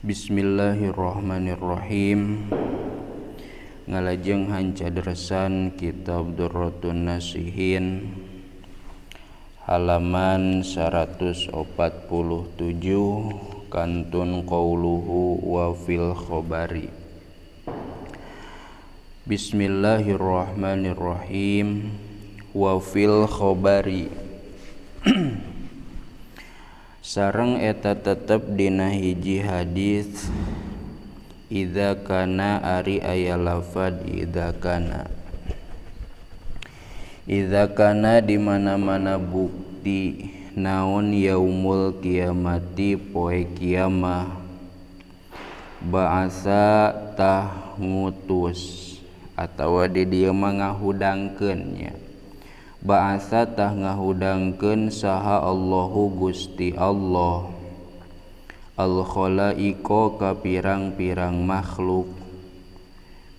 Bismillahirrahmanirrahim. Ngalajeng hancadresan kitab Durratun Nasihin halaman 147 kantun qauluhu wa fil khabari. Bismillahirrahmanirrahim. Wa fil khabari sareng eta tetep dina hiji hadis idza kana ari aya lafad idza kana. Idza kana di mana-mana bukti naon yaumul kiamati poe kiamah ba'asa tah ngutus atawa di dieu mah ngahudangkeun nya. Ba'asa tah ngahudangkeun saha Allahu Gusti Allah al khalaiqa ka pirang-pirang makhluk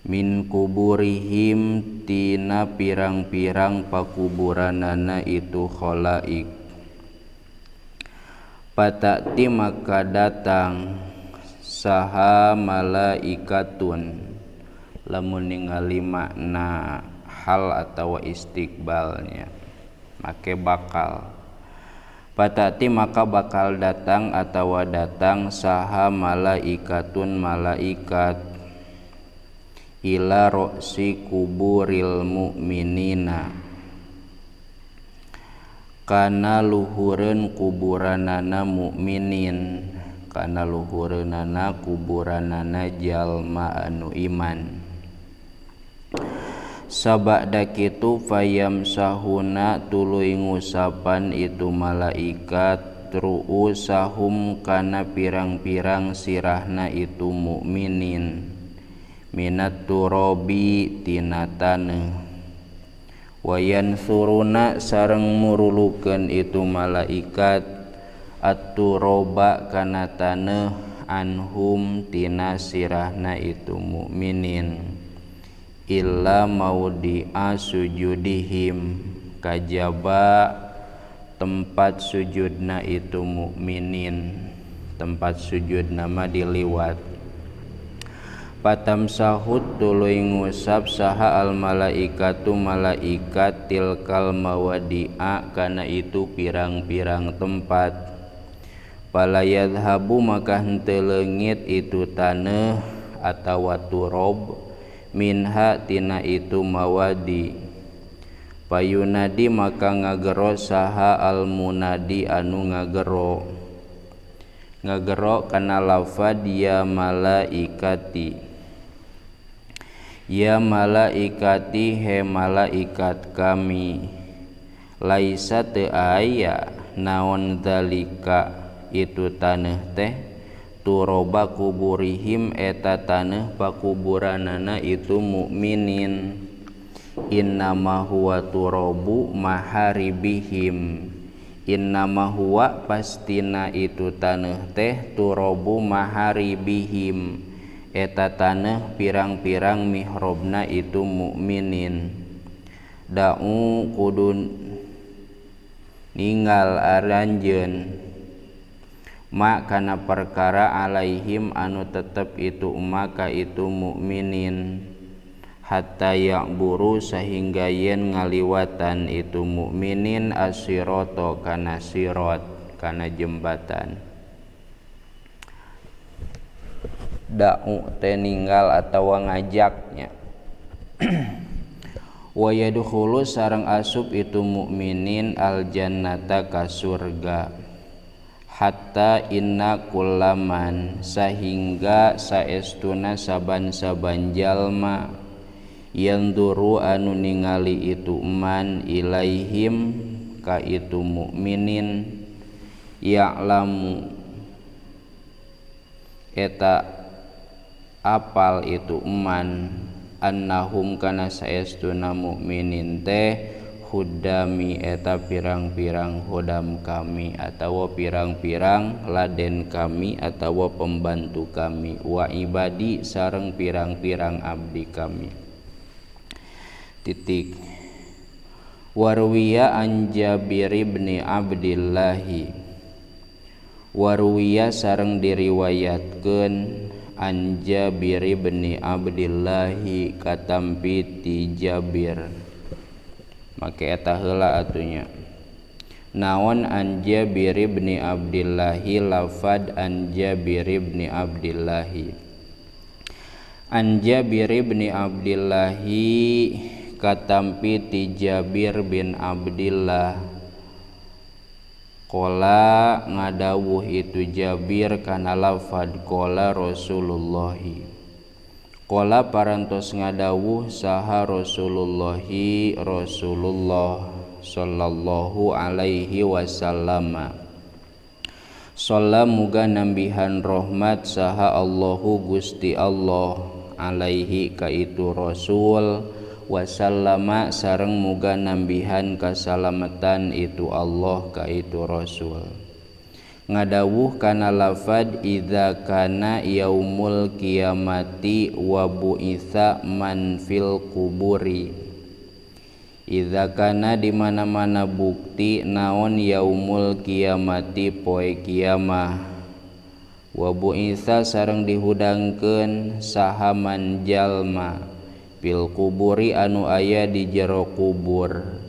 min kuburihim tina pirang-pirang pakuburanana itu khalaik. Patati maka datang saha malaikatun lamun ningali makna hal atau istiqbalnya make bakal. Patati maka bakal datang atau datang saha malaikatun malaikat ila roksi kuburil mu'minina kana luhureun kuburanana mukminin, kana luhureunana kuburanana jalma anu iman. Sabada kitu fayamsahuna tuluy ngusapan itu malaikat ru'usahum kana pirang-pirang sirahna itu mukminin minat turabi tina taneuh. Wayansuruna sareng murulukeun itu malaikat at-turaba kana taneuh anhum tina sirahna itu mukminin illa maudi'a sujudihim kajaba tempat sujudna itu mukminin, tempat sujudna mah diliwat. Patamsahut tuluy ngusap saha al malaikatu malaikat tilkal mawadi'a kana itu pirang-pirang tempat. Fala yadhhabu maka henteu leungit itu taneuh atawa turab minha tina itu mawadi. Payunadi maka ngagero saha al munadi anu ngagero ngagero kana lafad ya malaikati, ya malaikati he malaikat kami, laisa teu aya naon zalika itu taneuh teh turoba kuburihim eta taneuh pakuburanana itu mukminin. Innama huwa turabu maharibihim, innama huwa pastina itu taneuh teh turabu maharibihim eta taneuh pirang-pirang mihrabna itu mukminin. Da'u kudu ninggal aranjeun ma kana perkara alaihim anu tetep itu maka itu mukminin hatta ya'buru sehingga yen ngaliwatan itu mukminin asirata kana sirat kana jembatan. Da'u teh ninggal atawa ngajaknya. Wa yadkhulu sareng asup itu mukminin al jannata ka surga hatta inna kullaman sahingga saestuna saban-saban jalma yanduru anu ningali itu man ilaihim ka itu mukminin ya'lamu eta apal itu man annahum kana saestuna mukminin teh hudami eta pirang-pirang hodam kami atawa pirang-pirang laden kami atawa pembantu kami wa ibadi sareng pirang-pirang abdi kami. Titik. Warwiya an Jabir bin Abdillahi. Waruwiya sareng diriwayatkeun an Jabir bin Abdillahi katampi ti Jabir. Make eta heula atunya. Naon an Jabir bin Abdillahi lafad an Jabir bin Abdillahi. An Jabir bin Abdillahi katampi ti Jabir bin Abdillah. Qala ngadawuh itu Jabir kana lafad qala Rasulullahi. Qala parantos ngadawuh saha Rasulullahi Rasulullah sallallahu alaihi wasallam. Shalla muga nambihan rahmat saha Allahu Gusti Allah alaihi ka itu Rasul wasallama sareng muga nambihan kasalamatan itu Allah ka itu Rasul. Ngadawuh kana lafad idza kana yaumul kiamati wa bu'itsa man fil kuburi. Idza kana di mana-mana bukti naon yaumul kiamati poe kiamah wa bu'itsa sareng dihudangkeun saha man jalma fil kuburi anu aya di jero kubur.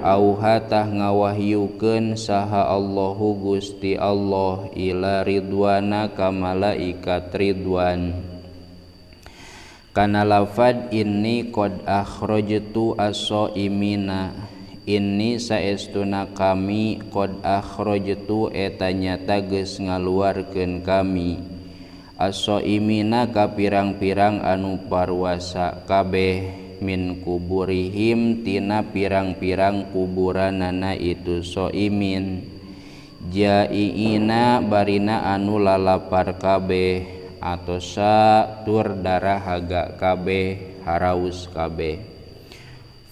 Auha tah ngawahyukeun saha Allahu Gusti Allah ila ridwana ka malaikat ridwan. Kana lafad inni qad akhrajtu as-saimina. Inni saestuna kami qad akhrajtu eta nyata geus ngaluarkeun kami as-saimina ka pirang-pirang anu paruasa kabeh min kuburihim tina pirang-pirang kuburanana itu saimin jaiina barina anu lalapar kabeh atosa tur darahaga kabeh haraus kabeh.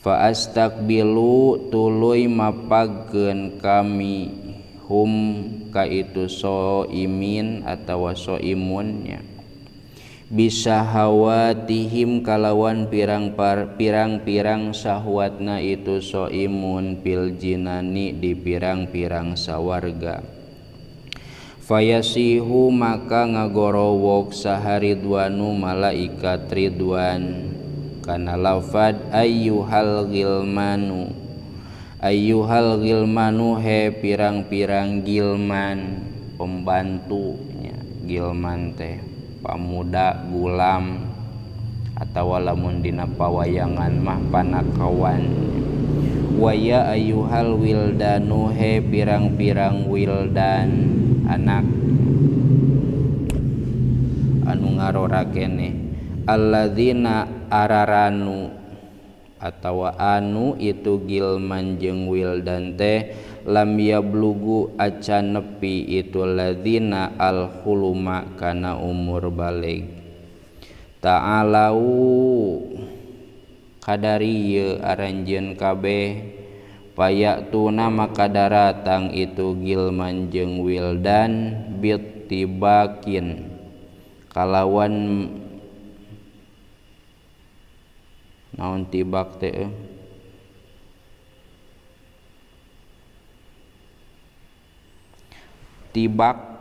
Fa astaqbilu tuluy mapagkeun kami hum ka itu soimin atawa soimunnya bisa hawatihim kalawan pirang-pirang sahwatna itu soimun fil jinani di pirang-pirang sawarga. Fayasihu maka ngagorowok saha ridwanu malaikat ridwan kana lafad ayyuhal gilmanu. Ayyuhal gilmanu he pirang-pirang gilman pembantunya. Gilman teh pamuda gulam atawa lamun dina pawayangan mah panakawan. Waya ayyuhal wildanu he pirang-pirang wildan anak anu ngarora keneh alladzina araranu atawa anu itu gilman jeung wildan teh lam yablugu acan nepi itu ladzina al huluma kana umur balig. Ta'alau kadari ieu aranjeun kabeh payatuna maka daratang itu gilman jeung wildan bitibakin kalawan naon tibak teh tibak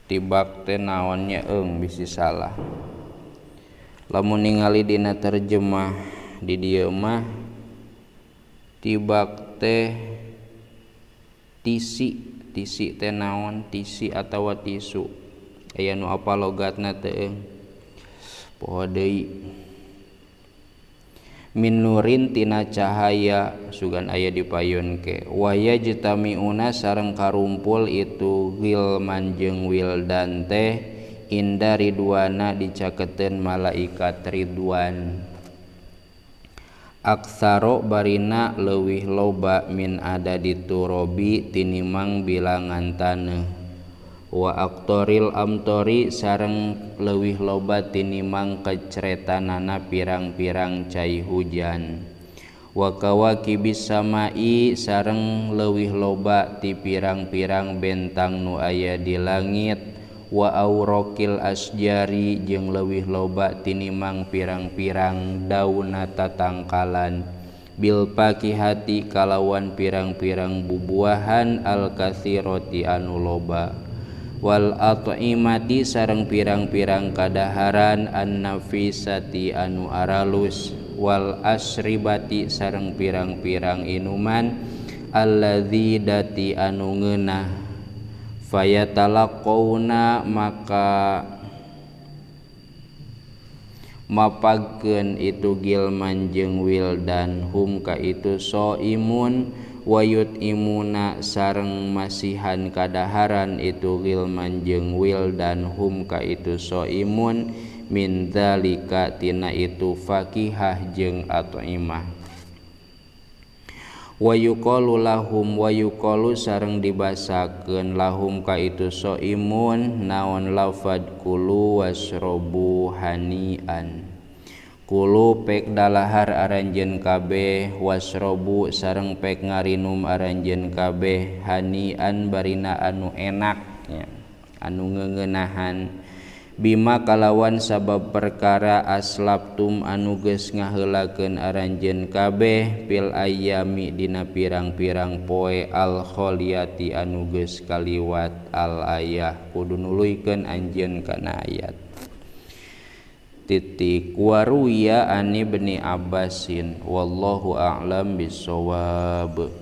tibak teh naonnya eung bisi salah. Lamun ningali dina terjemah di dieu mah tibak teh tisi, tisi teh naon, tisi atawa tisu. Aya nu apa logatna teh poho deui. Min nurin tina cahaya sugan aya di payun ke. Waya jtamiuna sareng karumpul itu gilman jeung wildan teh inda ridwana dicaketeun malaikat ridwan. Aksaro barina leuwih loba min ada diturobi tinimang bilangan taneuh. Wa aktoril amtori sareng leuwih loba tinimang kecretanana pirang-pirang cai hujan. Wa kawakibis samai sareng leuwih loba ti pirang-pirang bentang nu aya di langit. Wa auraqil asjari jeung leuwih loba tinimang pirang-pirang daunna tatangkalan bil fakihati kalawan pirang-pirang bubuahan al katsirati anu loba wal at'imati sareng pirang-pirang kadaharan an-nafisati anu aralus wal asribati sareng pirang-pirang inuman alladzidati anu ngeunah fayatalaqauna maka mapagkeun itu gilman jeung wildan hum ka itu soimun wayut imuna sareng masihan kadaharan itu gilman jeung wildan hum ka itu soimun min dzalika tina itu fakihah jeung at'imah. Wa yuqalu lahum wa yuqalu sareng dibasakeun lahum ka itu soimun naon lafad kulu wasrobu hanian kulu pek dalahar aranjeun kabeh wasrobu sareng pek ngarinum aranjeun kabeh hanian barina anu enak nya anu ngeungeunahan bima kalawan sabab perkara aslaptum anu geus ngaheulakeun aranjeun kabeh fil ayyami dina pirang-pirang poe al kholiyati anu geus kaliwat al ayah kudu nuluykeun anjeun kana ayat titik waruya ani ibni Abbasin wallahu a'lam bissawab.